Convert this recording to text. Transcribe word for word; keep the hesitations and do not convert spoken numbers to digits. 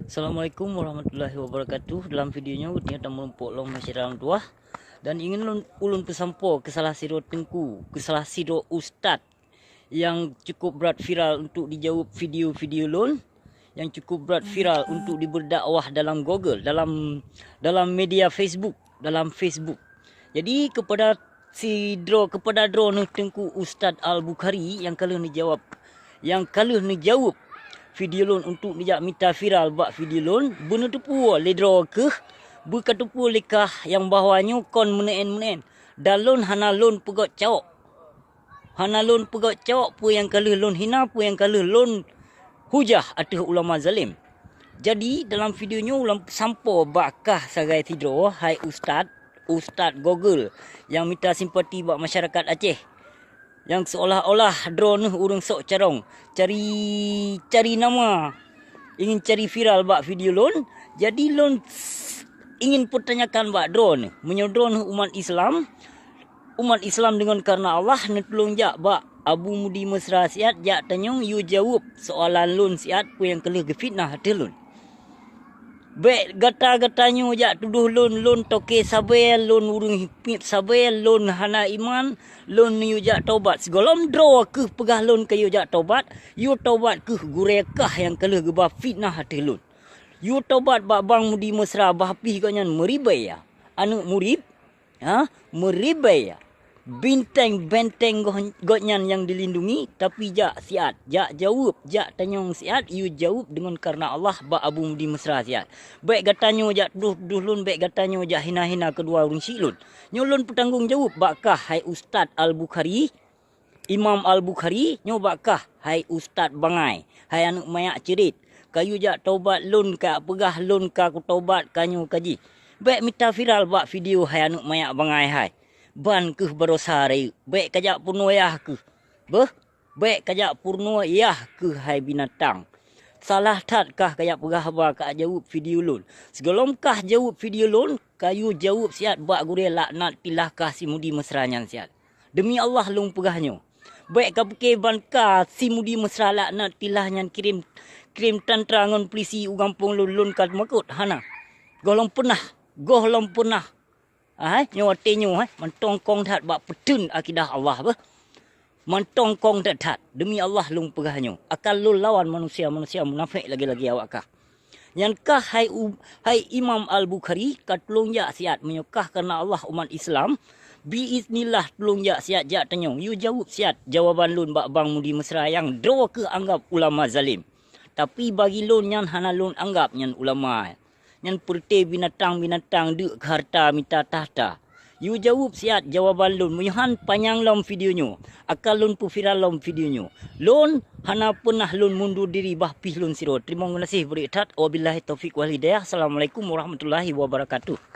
Assalamualaikum warahmatullahi wabarakatuh. Dalam video nyoe, geutanyoe tameurumpok lom masyarakat tuah dan ingin lôn, ulôn peusampoe keu salah sidroe teungku, keu salah sidroe ustaz yang cukup brat viral untuk dijaweueb video-video lôn, yang cukup brat viral untuk diberdakwah dalam Google, dalam, dalam media Facebook, dalam Facebook. Jadi, kepada sidroe, kepada droeneuh Teungku Ustaz Al-Bukhari nyang ka lheueh neujawab, nyang ka lheueh neujaweueb video lôn untuk neujak mita viral bak video lôn, beuneuteupeue lé droe keuh, beukateupeue lé kah nyang bahwa nyoe kon meuneuen-meuneuen, dan lôn hana lôn peugöt cawök. Hana lôn peugöt cawök peue nyang ka lheueh lôn hina, peue nyang ka lheueh lôn hujah ateueh ulama zalem. Jadi, dalam video nyoe ulôn sampoe bak kah sagai sidroe, hai ustaz, Ustaz Google, nyang mita simpati bak masyarakat Aceh, nyang seolah-olah droeneuh ureuëng sok carông, cari, cari nama, ingin cari viral bak video lôn. Jadi, lôn ingin peutanyakan bak droeneuh, meunyoe droeneuh umat Islam, umat Islam deungon kareuna Allah neutulông jak bak Abu Mudi Mesra siat, jak tanyong yue jaweueb soalan lôn siat peue nyang ka lheueh geufitnah ateueh lôn. Bék gata-gata nyoe jak tudoh lôn, lôn toke sabe, lôn ureuëng hipiep sabe, lôn hana iman, lôn neuyue jak tobat. Sigohlom droe keuh peugah lôn ka yue jak tobat, yue tobat keuh gurée kah nyang ka lheueh geuba fitnah ateueh lôn. Yue tobat bak Bang Mudi Mesra, bah pih gobnyan meuribée, aneuëk murit, ha, meuribée. Binteng-benteng goh-, gobnyan nyang dilindungi, tapi jak siat, jak jaweueb, jak tanyong siat, yue jaweueb deungon kareuna Allah bak Abu Mudi Mesra siat. Bék gata nyoe jak tudoh-tudoh lôn, bék gata nyoe jak hina-hina keudua ureuëng syiek lôn. Nyoe lôn peutanggong jaweueb bak kah, hai Ustaz Al-Bukhari, Imam Al-Bukhari, nyoe bak kah, hai Ustaz Bangai, hai aneuëk manyak ceurit. Ka yue jak tobat lôn, ka peugah lôn ka kutobat, ka nyoe ka jih. Bék mita viral bak video, hai aneuëk manyak bangai hai. Ban keuh barosa rayeuk, bék kajak peurunoe yah keuh. Beuh, bék kajak peurunoe yah keuh hai binatang. Salah that kah kajak peugah haba kajak jaweueb video lôn. Sigohlom kah jaweueb video lôn, ka yue jaweueb siat bak gurée laknat tilah kah si Mudi Mesra nyan siat. Deumi Allah lôn peugah nyoe. Bék kapike ban ka si Mudi Mesra laknat tilah nyan kirém, kirém tantra ngon peulisi u gampông lôn, lôn ka teumakot, hana. Gohlom peunah, gohlom peunah. Hai, nyoe watée nyoe, hai, mantong kong that bak peuteun akidah Allah beuh. Mantong kong that-that, deumi Allah lôn peugah nyoe, akan lôn lawan manusia-manusia munafék lagée-lagée awak kah. Nyan kah hai u-, hai Imam Al-Bukhari, ka tulông jak siat meunyoe kah kareuna Allah umat Islam, biiznillah tulông jak siat jak tanyong, yue jaweueb siat jawaban lôn bak Bang Mudi Mesra nyang droe keuh anggab ulama zalem. Tapi bagi lôn nyan hana lôn anggab nyan ulama. Nyan peureuté binatang-binatang deuk keu hareuta mita takhta. Yue jaweueb siat jawaban lôn, meunyoe han panyang lom video nyoe, akan lôn peuviral lom video nyoe. Lôn hana peunah lôn mundur diri, bah pih lôn sidroe. Teurimong geunaséh beurik that. Wabillahi taufiq wal hidayah. Assalamualaikum warahmatullahi wabarakatuh.